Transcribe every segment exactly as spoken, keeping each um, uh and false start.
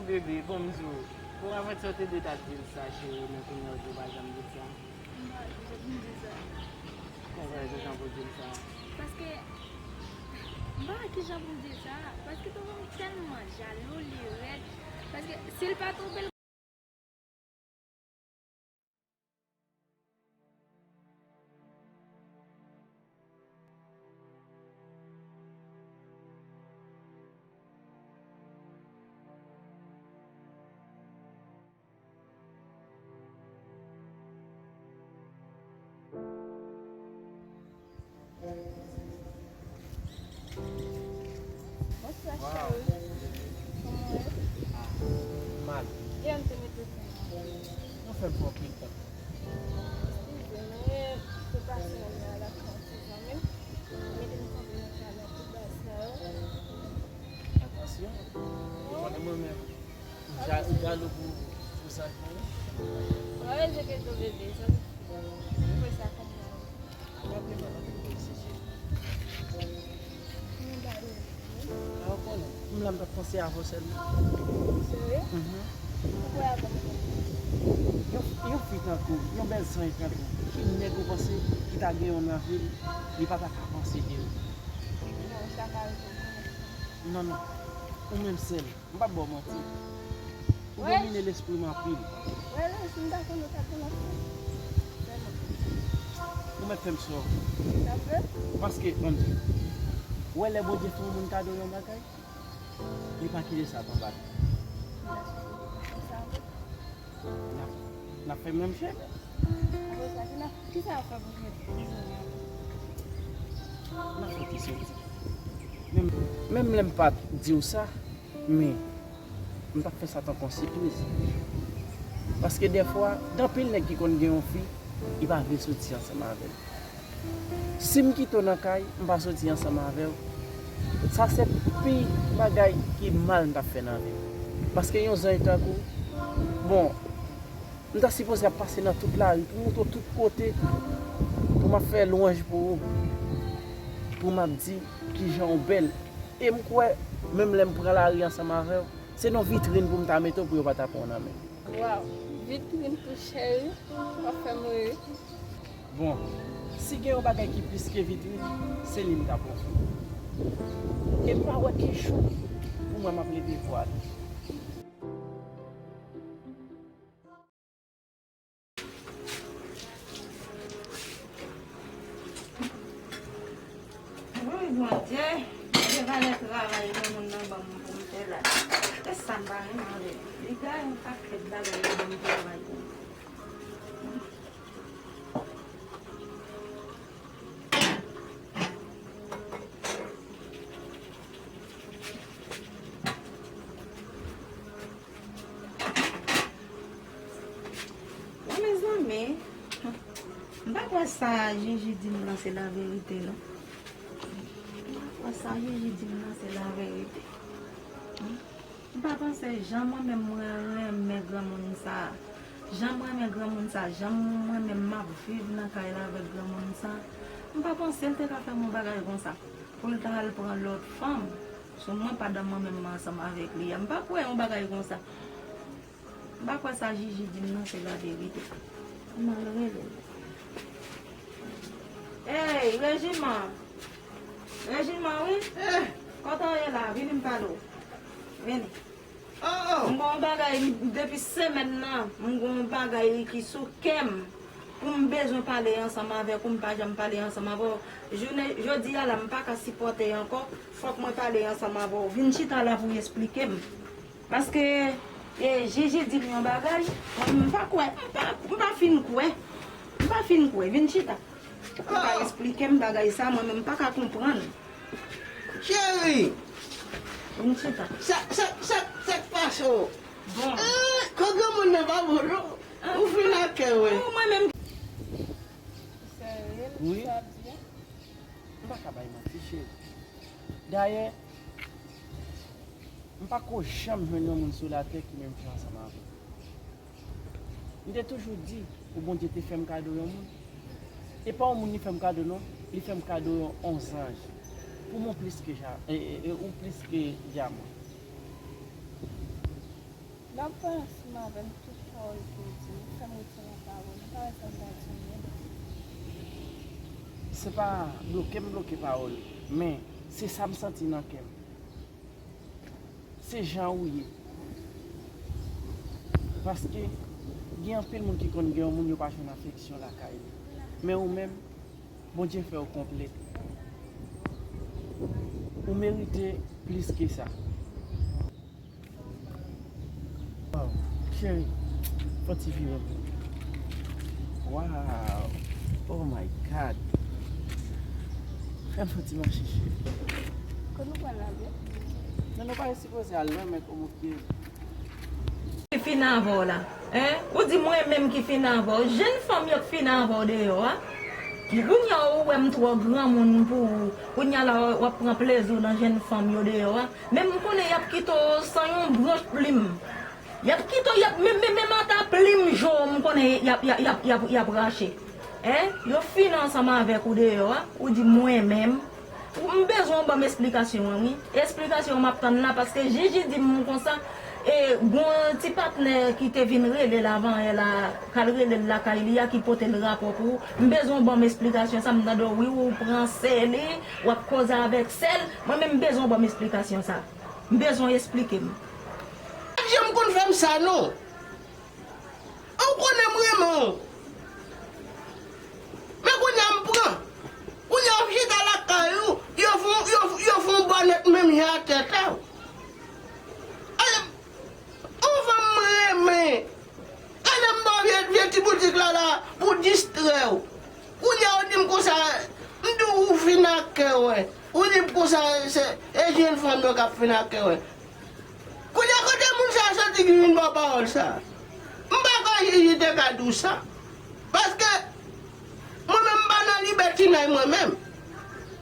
Bebe, bon, m di w, pou w avè sa, w te dwe ta di l sa, cheri, men kounye a w di w pa janm di l sa. M pa di l sa. Konprann ki jan pou w di l sa. Paske, m pa wè ki jan pou m di l sa. Paske tonton m tèlman jalou, li rèd. Paske, si l pa twonpe l, Bonswa, cheri. Kòman w ye? Ah, mal. Kiyès te mete w fè mal? Mwen fè m pran anpil tan. Eskize m, men se pase mwen la fè yon ti zanmi m. Mete m kanpe nan kalan tout bagay sa yo. Atansyon. Ou konnen mwen menm. M ja-, m jalou pou, pou sa k mwen. Mwen rete ke tou bebe, sa m fè sa kòm mwen. Mwen te mal anpil pou li, se cheri. Mwen ba li. A, ou konnen, m la m t ap panse avè w sèlman. Serye? Mhm. Ou kwè avè m? Yon, yon fi tankou w, yon bèl zanj tankou w, ki nèg ou panse ki ta gen yon nan vi l, li pa ta ka panse de ou? Non, sa pa rive pou mwen. Non, non. Ou menm sèl. M p ap ba w manti. Ou domine lespri m anpil. Wè, Lens, m ta konnen w t ap pran lòt fanm. Vrèman. Ou mèt fè m sò. Sa vre? Paske, ann di, ou wè lè Bondye fè yon moun kado yon bagay, li pa kite sa panbat. Sa vre? N ap, n ap fè menm chemen. Apre sa, ki n ap, kisa y ap fè pou jodi, mezanmi? N ap fè ti soti. Menm, menm lè m pa t di w sa, men m t ap fè sa tankou yon sipriz. Paske dèfwa, gen anpil nèg ki konn gen yon fi, li pa vle soti ansanm avè l. Si m kite w nan kay, m pa soti ansanm avè w, sa se pi bagay ki mal m t ap fè nan vi m. Paske yon zanj tankou w, bon, m ta sipoze ap pase nan tout lari pou montre w tout kote, pou m ap fè lwanj pou ou, pou m ap di kijan w bèl. E m kwè, menm lè m pran lari ansanm avè w, se nan vitrin pou m ta mete w pou yo pa ta pran w nan men. Waw, vitrin tou cheri, w ap fè m rire. Bon, si gen yon bagay ki plis ke vitrin, se li m t ap ofri. E m pa wè ki jou pou mwen m ap leve vwal. Wi, Bondye, gade valè travay yon moun nan ban mwen pou m fè la. E sa m pa renmen avè l. Li gaye yon pakèt bagay li ban m travay pou m. Bon, mezanmi, m pa kwè sa Jiji di m nan se laverite, non. M pa kwè sa Jiji di m nan se laverite. M pa panse jan mwen menm mwen renmen granmoun sa. Jan m renmen granmoun sa, jan mwen menm m ap viv nan kay la avèk granmoun sa. M pa panse l te ka fè m yon bagay konsa. Pou l ta al pran lòt fanm. Sou mwen pandan mwen menm m ansanm avèk li a. M pa kwè yon bagay konsa. M pa kwè sa Jiji di m nan se laverite. M al rele l. Ey, Rejiman! Rejiman, wi! Eh! Kote w ye la? Vini m pale w. Vini. Oh, oh! M gon bagay depi semèn nan. M gon bagay ki sou kè m. Pou m bezwen pale ansanm avèk ou, m pa janm pale ansanm avè w. Jounen jodi a la, m pa ka sipòte ankò. Fòk mwen pale ansanm avè w. Vin chita la pou w esplike m. Paske, e, Jiji di m yon bagay, mwen, m pa kwè, m pa, m pa fin kwè. M pa fin kwè. Vin chita. Pou w ka esplike m bagay sa, mwen menm m pa ka konprann. Cheri! Vin chita. Sa, sa, sa, sa k pase w? Bon. Eh, ko granmoun nan pa bon, non? Ou fin ak kè w, wi. Ou mwen menm. Serye, wi. Sa di a? M pa ka bay manti, cheri. Dayè, m pa ko janm jwenn yon moun sou latè ki menm jan ansanm avè w. M te toujou di ou Bondye te fè m kado yon moun. E pa yon moun li fè m kado non, li fè m kado yon, yon zanj. Pou mwen plis ke ja-, e, e, e, ou plis ke dyaman. Ap pran ansanm avè m tout pawòl ke w di m, fè m retire yon pawòl, m pa wè sa m ta di w menm. Se pa bloke m bloke pawòl ou, men se sa m santi nan kè m. Se jan ou ye. Paske gen anpil moun ki konn gen yon moun yo pa jwenn afeksyon lakay li. Men ou menm, Bondye fè w konplè. Ou merite plis ke sa. Wow, cheri, fè yon ti vire pou mwen. Wow, oh my God. Fè n fè yon ti mache, cheri. Kote nou pral la, byen? Non, nou pa sipoze al lwen, men kòm ou ki fin avè w la, en? Ou di mwen menm ki fin avè w. Jèn fanm yo k fin avè w deyò a. Kounye a ou wè m twò granmoun pou ou. Kounye a la w ap pran plezi w nan jèn fanm yo deyò a. Men m konnen y ap kite w san yon branch plim. Y ap kite w, y ap, men, men, menm ata plim je w, m konnen y ap, y ap, y ap, y ap, y ap rache. En? Yo fini ansanm avèk ou deyò a, ou di mwen menm. M bezwen w ban m esplikasyon an, wi. Esplikasyon an m ap tann la, paske Jiji di m konsa, e, gon ti patnè ki te vin rele l avan yè la, k al rele l lakay li a, ki pote l rapò pou ou. M bezwen w ban m esplikasyon sa, m tande w, wi, ou pran sè li, w ap koze avèk sè l. Mwen menm, m bezwen w ban m esplikasyon sa. M bezwen w esplike m. Pa t janm konn fè m sa, non. Ou konnen m renmen w. Men kounye a m pran. Kounye a w chita lakay ou, yo fè w, yo, yo fè w bònèt menm jan ak tèt la. Ale, yon fanm m renmen. Gade m ba w vye, vye ti boutik la, la, pou distrè w. Kounye a w di m konsa, m di w ou fin ak kè w, wi. Ou di m konsa, se, e jèn fanm yo k ap fin ak kè w, wi. Kounye a kote moun sa a soti ki vin ba w pawòl sa a? M pa kwè Jiji te ka di w sa. Paske mwen menm m pa nan libètinay mwen menm.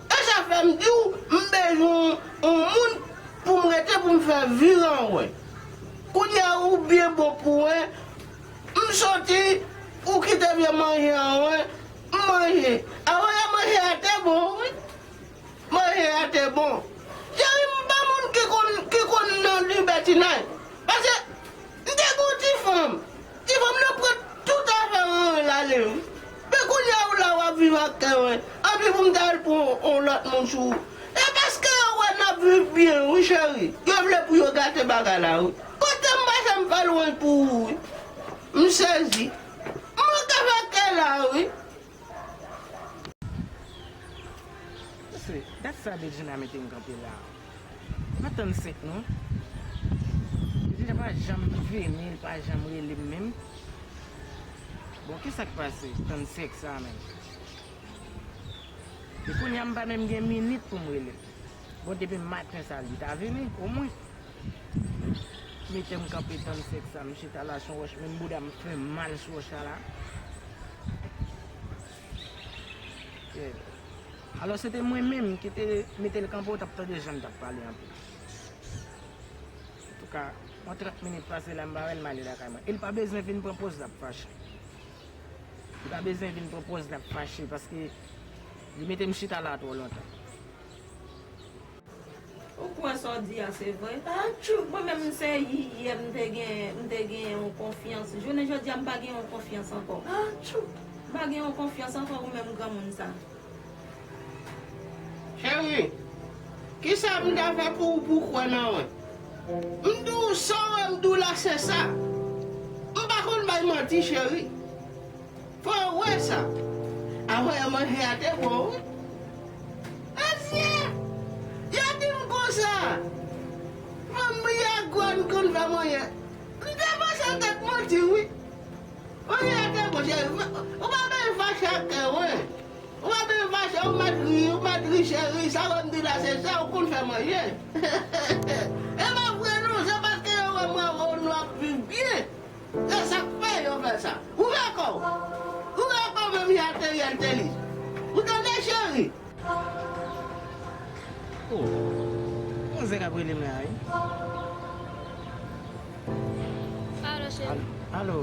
E sa fè m di w, m bezwen yon moun pou m rete pou m fè vi an wè. Kounye a ou byen bon pou wè. M soti, ou kite vye manje an wè. M manje. Avan yè manje a te bon, wi. Manje a te bon. Cheri, m pa moun ki konn, ki konn nan libètinay. Paske m te gen yon ti fanm. Ti fanm nan pran tout afè mwen, l ale, wi. Men kounye a ou la w ap viv ak kè mwen. Anpi pou m ta al pran yon lòt moun sou ou. E paske yo wè n ap viv byen, wi, cheri. Yo vle pou yo gate bagay la, wi. Kote m pase m fè lwanj pou ou, wi. M sezi. M manke fè kè la, wi. Mesye, dat sa Bedjina mete m kanpe la. Pa tann senk non. Bedjina pa janm vini, li pa janm rele m menm. Bon, kisa k pase? Tann senk sa menm. E kounye a m pa menm gen minit pou m rele l. Bon, depi maten sa, li ta vini, omwen. Mete m kanpe tann senk sa, m chita la sou wòch, menm bouda m fè mal sou wòch la la. Yeah. Alò, se te mwen menm ki te mete l kanpe, ou t ap tande jan m t ap pale anpil. Antouka, yon trant minit pase la, m pa wè l, m ale lakay mwen. E l pa bezwen vin pran pòz l ap fache. Li pa bezwen vin pran pòz l ap fache, paske li mete m chita la twò lontan. Ou kwè sa w di a se vre? Atchou! Mwen menm, se yè m te gen, m te gen yon konfyans. Jounen jodi a, m pa gen yon konfyans ankò. Atchou! M pa gen yon konfyans ankò pou menm granmoun sa. Cheri, kisa m ta fè pou ou pou w kwè nan mwen? M di w sa w wè m di w la se sa. M pa konn bay manti, cheri. Fò w wè sa. Avan yè manje a te bon, wi. Mesye, yo di m konsa. Fanmi a grann konn fè manje. M te panse se tèt manti, wi. Manje a te bon, cheri. Ou pa bezwen fache ak kè mwen. Ou pa bezwen fache, ou mèt ri, ou mèt ri, cheri. Sa w wè m di la, se sa, ou konn fè manje. E pa vre non, se paske yo wè mwen avè w, nou ap viv byen. Se sa k fè yo fè sa. Ouvè kò w. Ouvè kò w, menm jan Teriel te li. Ou tande, cheri? Oh, manzè k ap rele m la, wi. Alo, cheri. Al-, alo.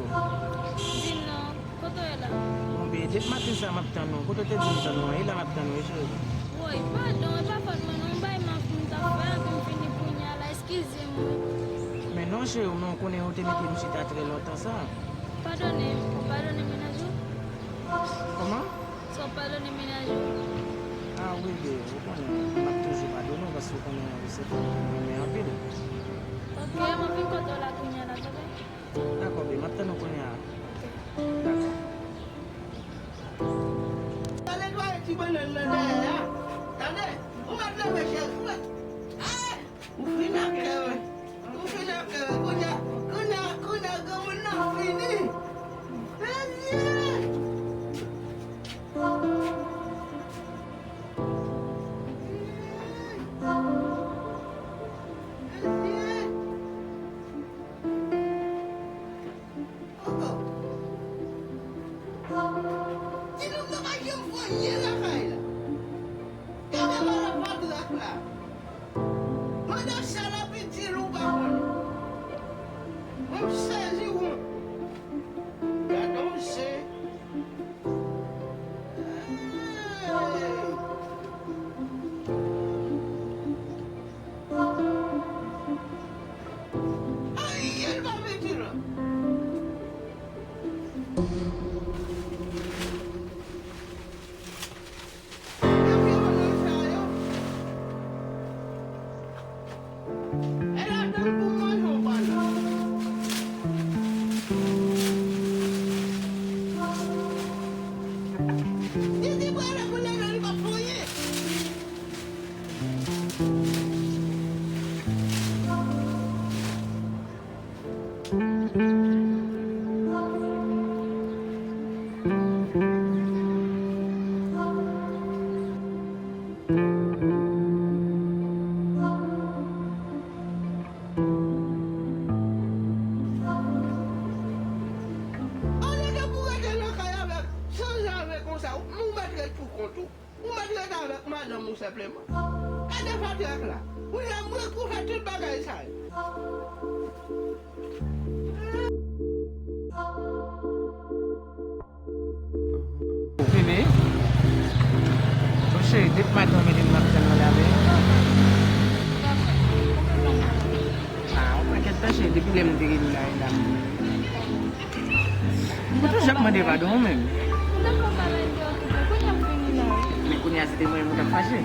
Di m non, kote w ye la? Bon, bebe, depi maten sa m ap tann ou. Kote w te di m tann ou an? E la m ap tann ou, wi, cheri. Woy, padon, e pa fòt mwen non. Yon bagay m ap, m t ap fè, epi m fini kounye a la. Eskize m, wi. Men non, Cheri, men w konnen yo te mete m chita trè lontan sa. Padone, ou padone mennaj ou? Kòman? Sa w padone mennaj ou? Ah wi, bebe, ou konnen, m ap toujou padone w, paske ou konnen se fanm mwen renmen anpil. Ok, m ap vin kote w la kounye a la, bebe. Dakò, bebe, m ap tann ou kounye a. Ok. Dakò. Al netwaye ti bannann nan dèyè a. Tande? Ou mèt leve, cheri, ou mèt. Ay! Ou fin ak kè, wi. Ou fin ak kè, wi. Kounye a, kounye a, kounye a, granmoun nan fini. Mesye! Mesye! Oh, oh. Ti nonm nan pa janm fè anyen lakay la. Gade malè patrak la. Mande sa l ap itil ou pa konnen. Mwen m sezi wont. Gade yon zen. Hey! Anyen l pa mete la. Epi yo nan sa yo. E ladan pou manje w pa la. Li di prale pou ladan li pa fouye. Olye ke pou rete nan kay avèk san zave konsa, ou mèt ret pou kont ou. Ou mèt ret avèk madanm ou senpleman. Gade patrak la. Wi, la mwen pou fè tout bagay sa yo. Bebe. Bon, cheri, depi maten w mele m, m ap tann ou la, bebe. Ah, ou pakèt tan, cheri, depi lè m te rele la, e la m. Ou toujou ap mande padon ou menm. Men kounye a, si te mwen menm, ou t ap fache.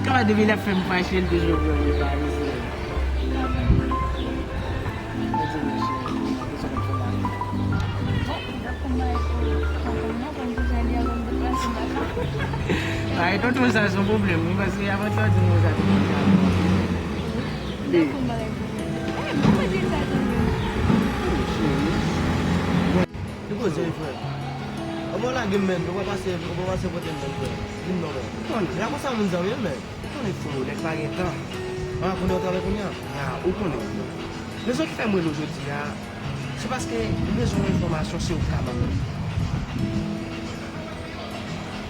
Kòman depi l ap fè m fache, l toujou pran retare, se. Mwen di, mwen cheri, mwen di, sa k ap fè la. Ay, tonton, sa se yon pwoblèm, wi, paske avan sa, di nou sa, tonton, sa. Wi. Li poze wi, frè. Kòman w lage m, menn? Ou pa pase, ou pa pase kote m, menn, frè. Di m non, menn. Konnen, la konsa moun zanmi m, menn. Ou konnen, frè, nèg pa gen tan. Ah, konnen w travay kounye a? Ah, ou konnen. Rezon ki fè m rele w jodi a, se paske m bezwen yon enfòmasyon, se ou k ka ban m li.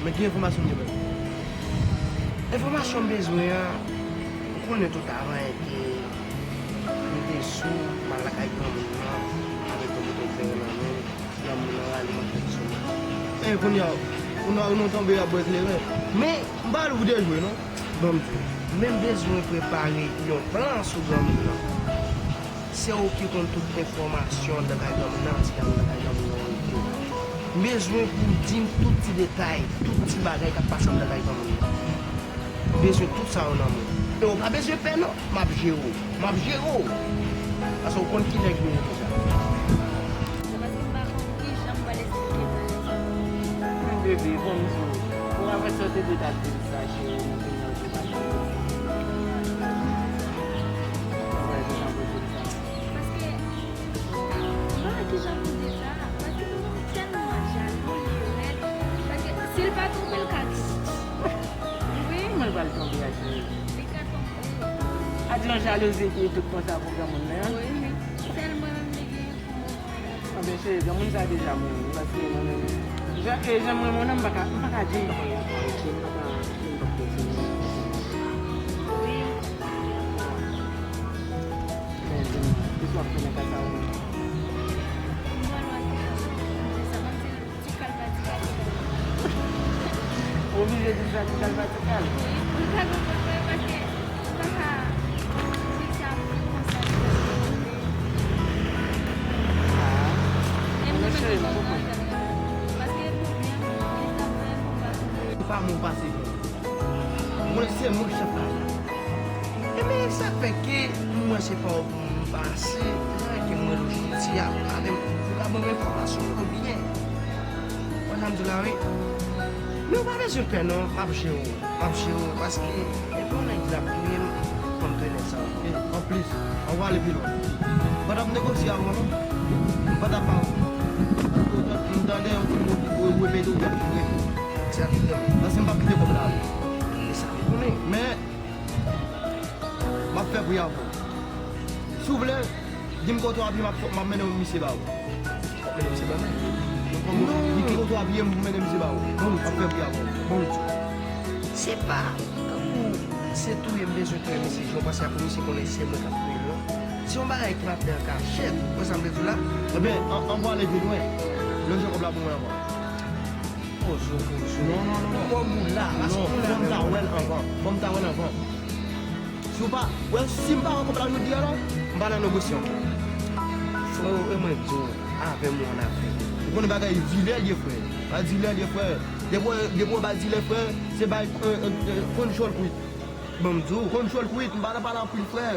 Men ki enfòmasyon m gen, menn? Enfòmasyon m bezwen an, ou konnen tout avan ke m te sou, m al lakay granmoun nan, avèk yon bouton kleren nan men m, granmoun nan rale m ak tèt sou mwen. E kounye a, ou nan, ou nan tonbe ap bwè kleren. Men, m pa al pou dejwe, non. Ban m di w, men m bezwen prepare yon plan sou granmoun nan. Se ou ki konn tout enfòmasyon anndan kay granmoun nan, ti granmoun nan kay granmoun nan rete. M bezwen pou w di m tout ti detay, tout ti bagay k ap pase anndan kay granmoun nan. M bezwen tout sa yo nan men w. E w pa bezwen pè non, m ap jere w. M ap jere w. Paske w konn ki nèg nou ye deja. Se paske m pa konn kijan m pral esplike bagay sa yo. Men bebe, ban m di w, ou avèk sa w te dwe ta di m sa, cheri, nan peyi an. Paske, m pa wè kijan pou di sa, paske tèlman jalou li rèd, paske si l pa tonbe, l ka tonbe. Wi. Kòman l pral tonbe a, cheri? Li ka tonbe. A di yon jalouzi ki tout konsa pou granmoun nan. Wi, wi. Sèl mwen menm li gen pou mwen. Anben, cheri, granmoun sa deja mouri, paske mwen menm, jan, e, jan mwen, mwen menm, m pa ka, m pa ka di m pa ka, m pa ka, m pa ka kontinye. Wi. Men, di m, kisa w ap fè nan ka sa ou menm? M pran lòt, m di sa, m ap di l ti kal pa ti kal. Oblije di sa ti kal pa ti kal. Wi, pou l ka konprann mwen, paske m pa ka di sa pou konsa. Amou pase bon. Mwen se mwen k chèf la. Ebyen, sa fè ke mwen se pa w pou m pase, sa fè ke mwen rele w jodi a, pou ka menm, pou ka ban m enfòmasyon yo byen. Wè sa m di w la, wi. Men w pa bezwen pè non, m ap jere w. M ap jere w, paske e bon nèg la pou mwen, fò m trennen sa. E, anplis, ann ale pi lwen. M pa t ap negosye avè w non. M pa t ap ba w. Paske w tande, m tande yon ti mo ki pou repete w, w ap jere. Se sa ki fè m. Paske m p ap kite kòb la ale. E sa m konnen. Men, m ap fè pri avè w. Si w vle, di m kote w ap ye, m ap, m ap mennen yon misye ba ou. W ap mennen misye ba mwen? Non. Di ki kote w ap ye, m mennen misye ba ou. Bon, m ap fè pri avè w. Bon, se pa tankou se touye m bezwen touye misye, jan w panse a pou misye konnen se mwen k ap touye l, non. Se yon bagay ki pa fè an kachèt. Ou konn sa m vle di w la? Ebyen, an, ann ale pi lwen. Lè w jwenn kòb la pou mwen anvan. Pozo, pozo. Non, non, non, non. Kòman w la? Non, fò m ta wè l anvan. Fò m ta wè l anvan. Si w pa, wè, si m pa wè kòb la jodi a la, m pa nan negosye ankò. Frè, e mwen di w, avè m ou annafè. Ou konnen bagay vilè l ye, frè. Pa dilè l ye, frè. Depi w, depi w pa dilè, frè, se bay, e, e, e, control quit. Ban m di w. Control quit, m pa nan pale anpil, frè.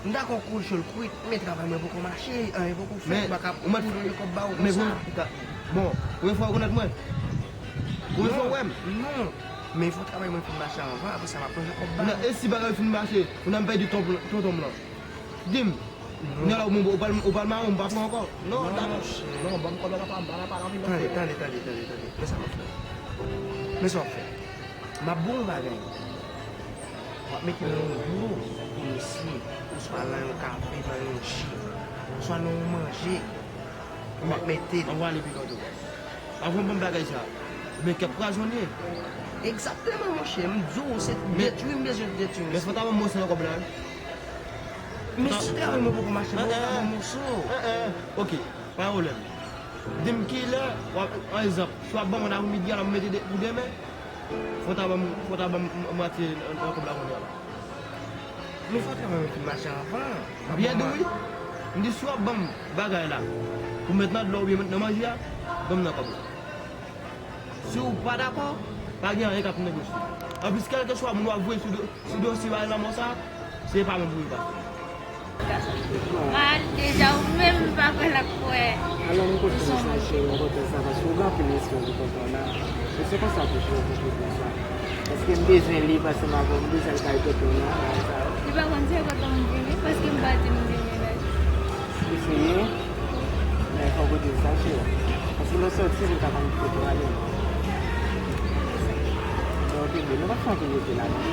M dakò control quit, men travay mwen poko mache, anyen poko fèt, m pa ka pran kòb ba ou konsa. Bon, premye fwa w rekonèt mwen? Premye fwa w wè m? Non, men fò travay mwen fin mache anvan, apre sa m ap pran kòb ba ou. E si bagay fin mache, ou nan m pèdi tonton m lan? Di m. Kounye a la, ou, ou pral, ou pral mare m, m pa pran ankò. Non, dakò. Non, ban m kòb la, m pa, m pa, m pa, m pa, m pa. Tande, tande, tande, tande, tande. Men sa m ap fè. Men sa w ap fè. M ap ba w yon bagay. W ap mete nan yon biro pou misye, oswa nan yon kafe, nan yon ji, oswa nan yon manje. W ap mete l. Ann ale pi lwen tou. Avan w ban m bagay sa, men kèk pwazon l ye. Egzakteman, monchè, m di w, se detwi m bezwen detwi misye. Men fò w ta ban m moso nan kòb la, wi. Men si travay mwen poko mache, men w ta ban m moso. Oke, pa gen pwoblèm. Di m kilè, w ap, an egzanp, si w ap ban mwen nan apre midi a, l ap mete de, pou demen. Fò w ta ban m, fò w ta ban m m-, mwatye nan, nan kòb la kounye a la. Men fò w travay mwen fin mache anvan. Byen di w wi. M di si w ap ban m bagay la pou met nan dlo oubyen met nan manje a, ban m nan kòb la. Si w pa dakò, pa gen anyen k ap negosye. Anplis, kèlkeswa moun w ap voye sou do-, sou dosye bagay lanmò sa, se pa mwen pou yo pase. Mal deja, ou menm m pa kwè l ap kwè. Alò, m kontan sa, cheri, m kontan sa, paske ou gen anpil respè pou tonton w la. E se konsa tou, cheri, pou tonton sa. Paske m bezwen li, paske m avè w, m bezwen l kay tonton w la, bagay sa yo. Li pa konn se kote m vini, paske m pa di m vini la. Eseye, men fò w di l sa, cheri. Paske lè w sòti, li pa konn kote w ale. Donk, nou pa fè anpil rete la non.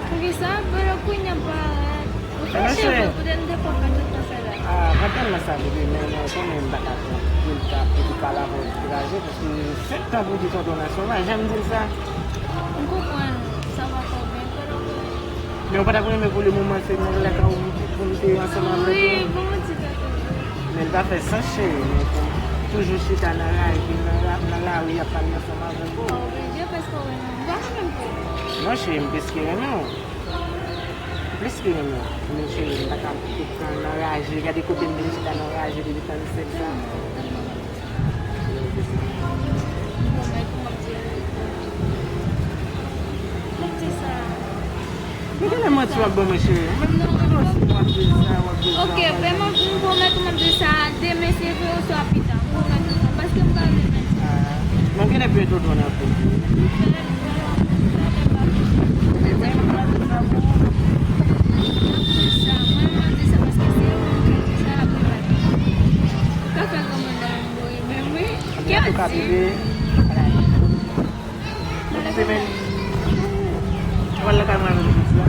Poukisa? Bro, kounye a parèt. Ou fache vre, poutèt m te konprann tout sa la. Ah, pa tèlman sa vre, men non, konnen m pa ka pran pou l ta, pou l pa la pou l degaje, paske sèt tan pou di tonton nan sovaj, jan m di l sa. M konprann, sa pa fè w byen, pran nan kò. Men ou pa t ap renmen pou le moman se nan lakay ou pou m te ansanm avèk ou? Wi, bon, ti tante. Men l pa fè sans, cheri, men pou m toujou chita nan raje, nan la, nan lari, ap pale ansanm avèk ou. Oblije, paske w renmen m. Ou pa renmen m vre? Non, cheri, m plis ke renmen w. M plis ke renmen w. Men cheri, m pa ka tout tan nan raje. Gade kote m vin chita nan raje depi trannsenk tan. Bon, men kòman m di l? Mwen di sa. Men genlè manti w ap ban mwen, cheri. Mwen menm mwen panse w ap di sa, w ap di sa. Ok, vrèman, m pwomèt ou m ap di sa demen, se vre, oswa pita. M pwomèt ou sa, paske m pa vle pèdi. Ah, men w genlè byen tonton nan tou. Ou ka fè granmoun nan anmwe menm wi. Kèt di. Semèn. Ou pral lakay mwen avèk jodi a.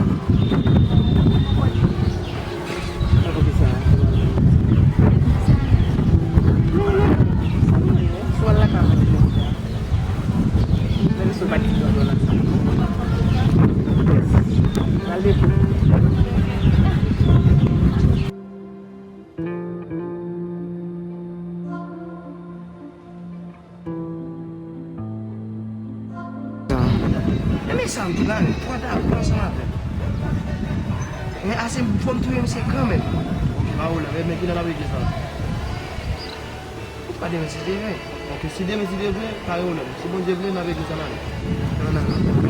Mwen pote sa. Non, non. Ou pral lakay mwen avèk jodi a. Mwen sou pati nan dola sa. Pral depo. Ebyen sa m di w la, pran ta, pran ansanm avè m. Men ase fò m touye misye kanmenm. Ok, pa pwoblèm. Ebyen kilè n ap regle sa? Ou pa demen se demen. Ok, si demen, si Dye vle, pare w nèt. Si Bondye vle, n ap regle sa la. Nan, nan, nan.